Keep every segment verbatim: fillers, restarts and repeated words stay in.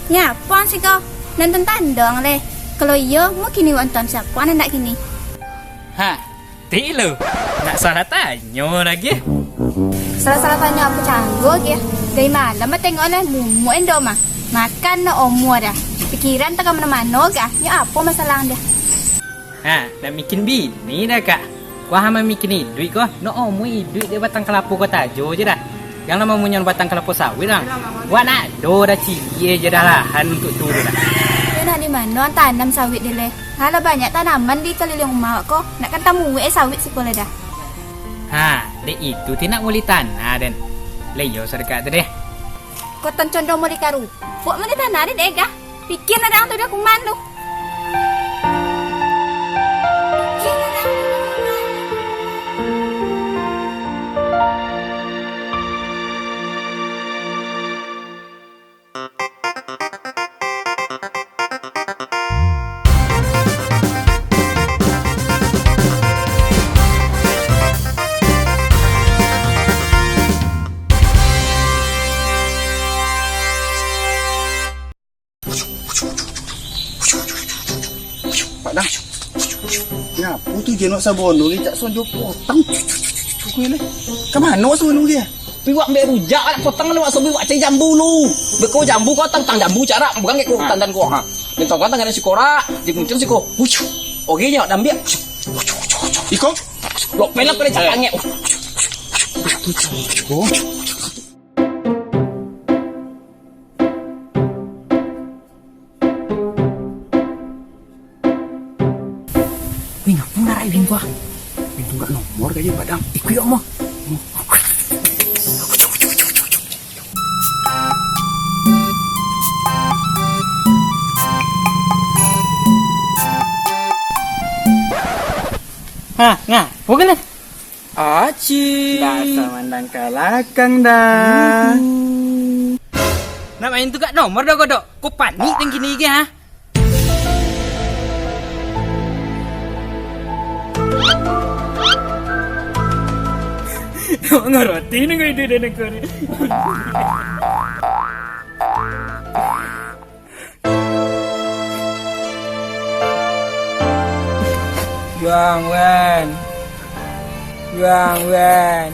Nyapo ang siko? Nan tantando ang leh. Kalau iyo, mukini wak nonton siapo nan ndak kini. Ha, ti lo. Nak salah tanyo lagi. Salah-salah tanyo apo cangguah ge. Dari malam batengok leh, mumuk endo mah. Makan no omua dah. Pikiran tak ka mano-mano gah. Nyo apo masalah ang dah? Ha, nak mikin bini dah, Kak? Wah, mamikin iduik ko, nak omuah iduik di batang kalapo ko tajo je dah. Jan lah mamunyo batang kalapo sawit lah. Wah, nak do dah ciek je dah lahan untuak tu dah. Yo, nak di mano ang tanam sawit di leh? Alah, banyak tanaman di kaliliang umah awak ko. Nak kan tamuek sawit siko leh dah. Ha, dek itu ti nak muli tanah den. Leh iyo sadakah tu deh. Ko tan condo muli karupuak muli tanah den, eh, gah? Pikia nadang tu dah kuman tu. Pak Dang. Nyapu tu je nak sabono ni, cak sonjo potang. Ka mano wak sabono ni? Pi wak ambek rujak, wak potang ni, wak sabono wak cari jambu lu. Beko jambu kau tang, tang jambu carak, bukan kek kau tandan kau, ha. Ni tau kan tangan si korak, di kuncung si kau. Hucu. Oke nyo, dah ambiak. Iko? Lok pelak kau cak angek. Wih, ngapo narai pintu ah? Pintu gak nomor kayaknya, Padang. Ikuik, Om. Ha, ngapo kalian? Aci. Dasar mandang ka lakang dah. Uhuh. Nak main tu gak nomor dah, Godok. Ko panik den kini ge, ha? Ngarati ni kau ide den ko ni. Juang, Wan. Juang, Wan.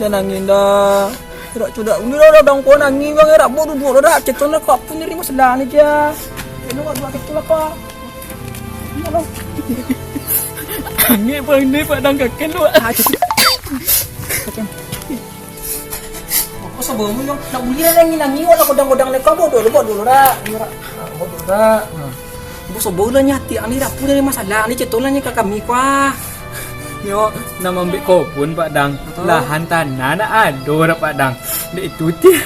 Jan nangih dah. Rak cudak uni dah, dah dangko nangih, Bang. Rak buek duduak dah, dak ceton lah, kok pun nerimo sedang ni, Cia. Kena buek duduak ceton lah, kok. Angek, Bang, ni, Pak, dangkakan lu. Ah, ceton. Apo sababu yang nak buli lah nangih-nangih, wak lah godang-godang leko, bodoh lu, bodoh lu, rak. Bodoh, rak. Apo sababu lah nyati, ang ni rapu dari masalah, ni ceto lah nyo ka kami, kuah. Nyo, nak mambek kobun, Pak Dang. Betul. Lahan tanah nak ado dak, Pak Dang. Dek itu ti.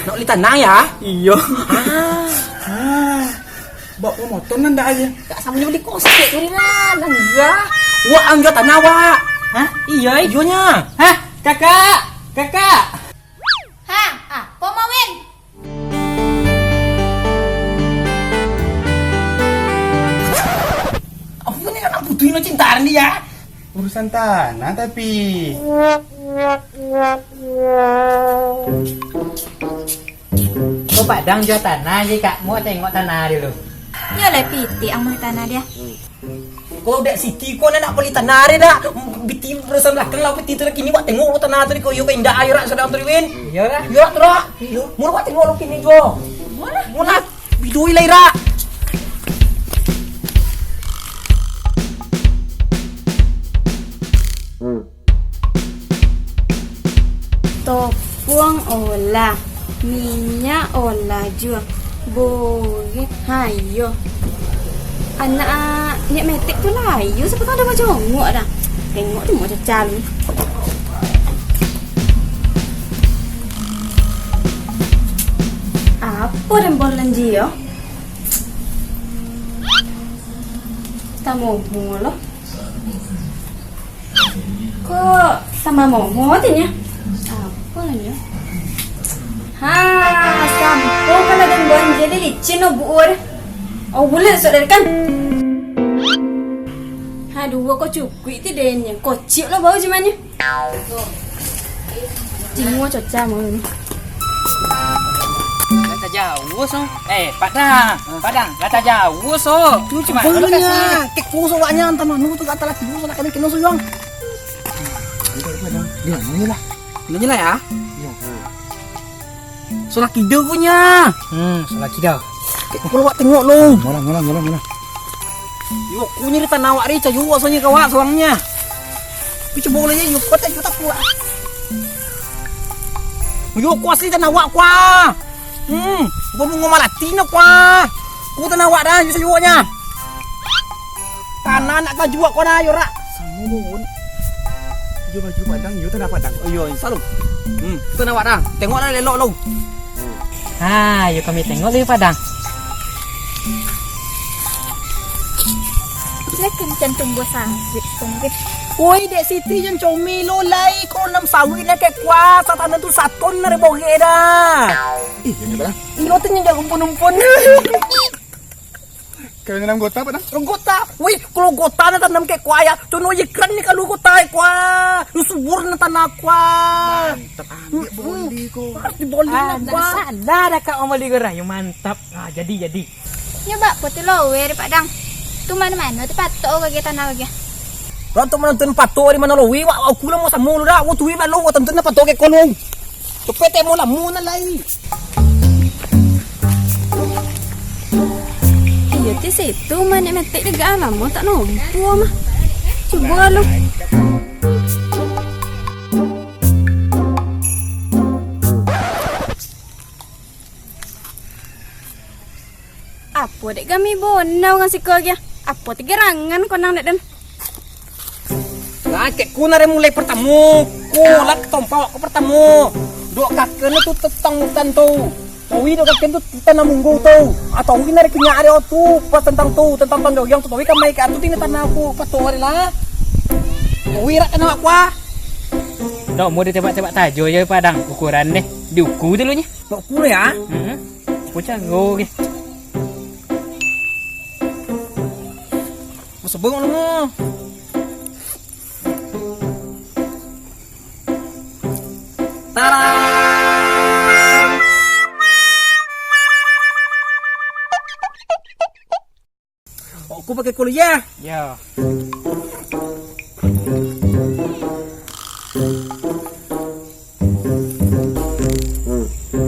Nak beli tanah, ya? Iyo. Ah. Ah. Bawa motor nan dak aja. Tak sama beli kosek tadi lah, nang iya. Wak, ang jual tanah, Wak. Hah? Iya, eh? Iyonya. Hah? Kakak! Kakak! Ha, apo, Mawin? Apo ni anak putu ino cintaan dia? Urusan tanah tapi. Ko Padang jual tanah je, Kak. Mau tengok tanah dulu. Yo lah, piti ang mah tanah dia. Ko dek Siti ko nak bali tanah deh dak. Piti barisan balakang lah, piti tu lah kini wak tengok lo tanah tu di ko, yo ka indak ayo rak sadang tu, Win. Iyo lah. Yo rak tu rak. Iyo. Mulu wak tengok lo kini juo. Mulu. Mulu. Bidoi lah irak. Topuang olah, minyak olah juo, boreh, hayo. Anak, niak metek tu lah, iyo, siapo tahu ado bajongok dah. Tengok tu, mau cacal. Apo den balanjo? Tamu bungo lo. Ko tambah momo tinyo. Apo lah nyo? Ha, sampo kan ado buah jeli licin no buur. Oh, bulat sok dari kan. Ha, duo ko cukuik ti den nyo. Kocik lo bau jemannyo. Jingua coca mau ni. Dah saja, So, eh, Padang, Padang, gata jauah, so. Tu cubo lah nyo. Kek ko so awaknyo, antah mano tu gata laki ko, so nak kena kena so, Yuang. Di mano lah? Di mano lah, ya? Iyo, iyo. Salah kida ko nyo. Hmm, salah kida. Kek ko awak tengok lo. Malah, malah, malah, malah. Yo, ko nyo di tanah awak ri, cayo rasonyo ka awak sawangnyo. Tapi cubo lah, yo, kuat, yo, tak kuat. Yo, ko asli tanah awak, kuat. Hmm, bungo malati nyo, kuah. Ku tanah awak dah, yo sayuaknyo. Tanah nak ka juak ko dah, yo rak. Samo bawon. Iyo baju Padang, iyo tanah Padang. Iyo, salu. Hmm, ku tanah awak dah. Tengok dah elok lo. Ha, yo kami tengok lagi Padang. Lah kencang tumbuah sawit tu mungkin. Woi, Dek Siti, jan comel lo lai, ko nanam sawit lah kek kuah, satanaik tu saton lah borek dah. Ih, jan dah. Iyo tu nyo jan rumpun-rumpun. Kalau nanam gota, Padang? Gota. Woi, kalau gota nan tanam kek kuah ya, contoh iklan ni kalau gota kek kuah. Lu subur nan tanah kuah. Mantap, ambiak boli ko. Harus diboli lah kuah. Salah dah kak memboli ko, rayu mantap. Ah, jadi, jadi. Nyo bak poti lower, Padang. Tu mano-mano tu patok ka tanah ka. Urang tu manantuan patok di mano lower, wak aku lah mau samo lu dah. Wak tui balo, wak tantuan patok kek ko lu. Cepet temo lamo nan lai. Iyo, ti situ manek metik tiga lamo tak nompo mah. Cubo lu. Apo dek kami bonau ngan siko agiah? Apo tigerangan konang dek den? Lah, kek ku nare mulai pertamo. Ko lah tompa awak ko pertamo. Dok kaken tu tetang hutan tu. Ui, dok kaken tu tanah munggau tu. Atau ui nare kenyak area tu pas tentang tu, tentang tanah yang tu. Ui kamai ka tu tinggal tanah aku patok hari lah. Ui rak tanah aku ah. Dok mau ditebak-tebak tajo je Padang ukuran deh. Diuku dulu nya. Dok ku ya. Hmm. Aku caro ke. Masa bengong namo. Tadam! Aku pakai kuliah. Ya.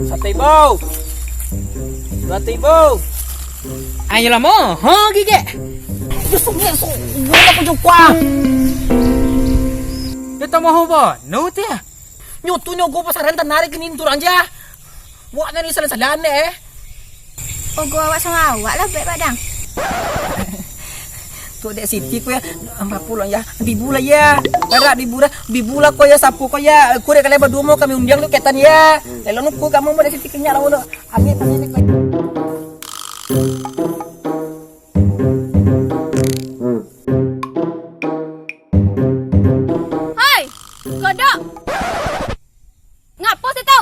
Satu ribu. Dua ribu. Ayo lah mo. Ha, gigek. Yo, sungguh, sungguh aku jukua. Yo, tambah ho ba? No, tiah. Nyo tu nyo go pasaran tanari kini turang ja. Wak nari salah-salah ne, eh. Ogo awak samo awak lah, baik Padang. Kok dek Siti ko ya, ampun pulang ya. Bibu lah ya. Barak bibu lah, bibu lah ko ya, sapu ko ya. Ko dek kalian baduo mo kami undiang lu ketan ya. Lelong ko kamu mo dek Siti kenyak lah ulo. Ambil, ambil, ambil. Hoi, Godok! Ngapo situ?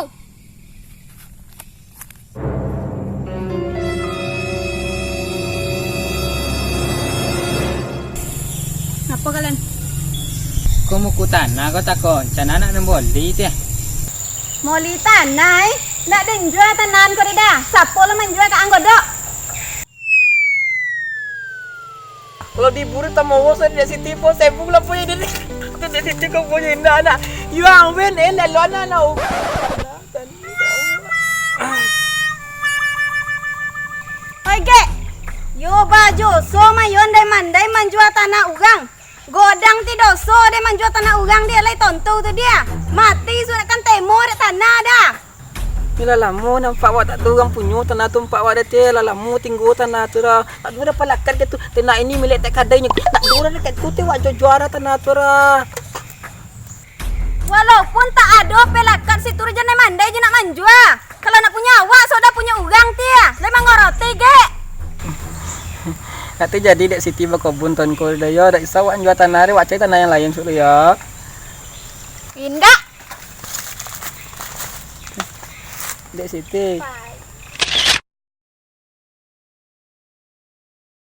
Ngapo kalian? Ko muku tanah ko tako, rencana nak mamboli tiah. Moli tanah, eh? Nak den jua tanahan ko dida? Sapo lah manjua ka ang Godok? Kalau diburu tamawo sa dek Siti po, sebung lah punyo dek, dek Siti ko punyo indak nak. Yuang wen, eh, lalo anak nak. Oi, Gek. Yo bajoso mayon dai mandai manjua tanah urang. Godang ti doso dai manjua tanah urang, dia lai tontu tu dia. Mati sudah kan temo dek tanah dah. Ni lah lamo nampak awak tak tu urang punyo tanah tu, nampak awak dah teh lah lamo tinggo tanah tu dah. Tak dua dah palakat ke tu, tanah ini milik tak kadai nyo. Tak dua dah dekat tu teh awak jua-jua dah tanah tu dah. Walaupun tak ado palakat situ dah janai mandai je nak manjua. Kalau nak punyo awak, sudah punyo urang teh. Lai mangoroti gek. Nak teh jadi dek Siti bakobun tahun ko dah yo, dak usah awak manjua tanah deh, awak cari tanah yang lain sudah yo. Indak. Dek Siti.